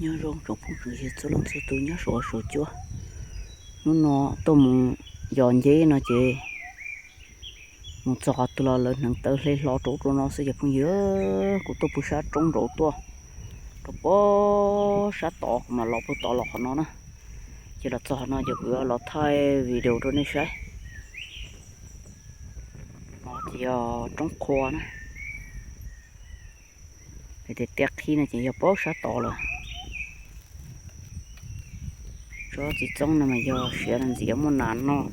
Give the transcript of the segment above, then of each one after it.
Nyob zoo tsoom phooj tsoom ywg txhua leej txhua tus nyob saum huab saum cua. Hnub no tuaj mus yos nceb no ces mus txog qhov twg los lawv hneev taw hle hlo rau ub rau no xwb cov phooj ywg. Kuv tuaj puag sab roob nraud tuaj rau puag sab tod, kuv mam los puag tod los qhov no na. Ces los txog qhov no ces kuv yuav los thaij video rau nej saib. No ces yog roob qhua na. Tias tiaj qhib no ces yog puag sab tod lawm. Tsob txiv txoob no mas yog siav no ntxim yuav muaj nas noj,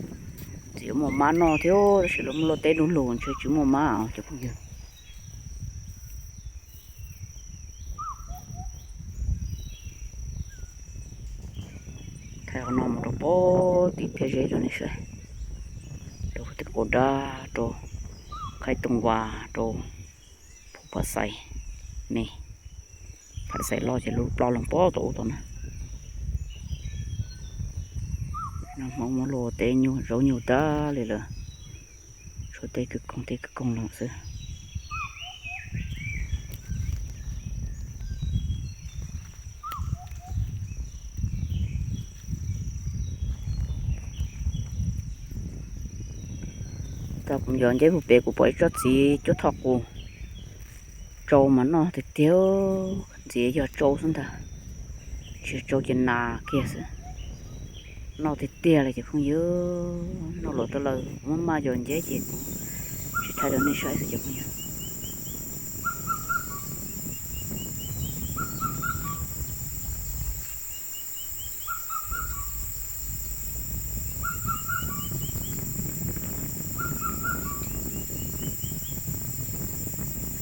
ntxim yuav muaj mab noj thiab, tab sis lawv muaj luaj teb du lug ntshe tsis muaj mab os cov phooj ywg. Thaij qhov no mus rau puag tim phiab zeb rau nej saib, rau puag tim quas dab, rau Khaib Tooj Vas, rau Phu Pham Xais me, Pham Xais loj ces lub plaub leeg puag tom ub tod na. Hmoob muab luaj teb nyuj zaub nyuj tag li lawm, tshuav teb kwv koog teb kwv koog lawm xwb. Thaum kuv yos nceb puag pem kuv pom ib tsob txiv cuab thoj qus, tsau mas noj tiag tiag, ntxiv yog tsau xwb ntag, tsis tsau ces nas kiag xwb. Noj tiag tiag li cov phooj ywg, noj luam tau lawm, kuv maj maj yos nceb ces kuv tsis thaij rau nej saib xwb cov phooj ywg.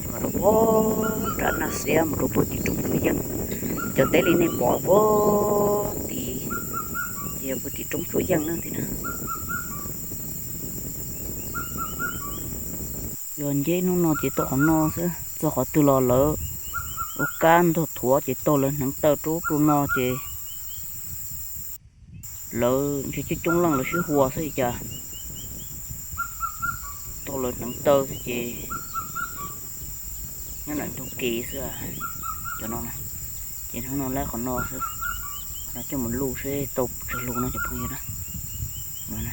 Mus rau puag nram Naj Xiab mus rau puag tim roob Tsuj Yeej, cov teb li nej pom puag tim, ces yog puag tim roob Tsuj Yeej na tim na. Yos nceb hnub no ces tau qhov no xwb, txog qhov twg los lawv ua kab ntog thuav ces taug lawv hneev taw rau ub rau no ces lawv ntshe coob coob leej lawv sib hua xwb li cas. Taug lawv hneev taw xwb ces nyob ntawm ntug kev xwb cov no. Ces hnub no laib qhov no xwb, qhov no coj mus luj seb tau tsawg lus no cov phooj ywg na.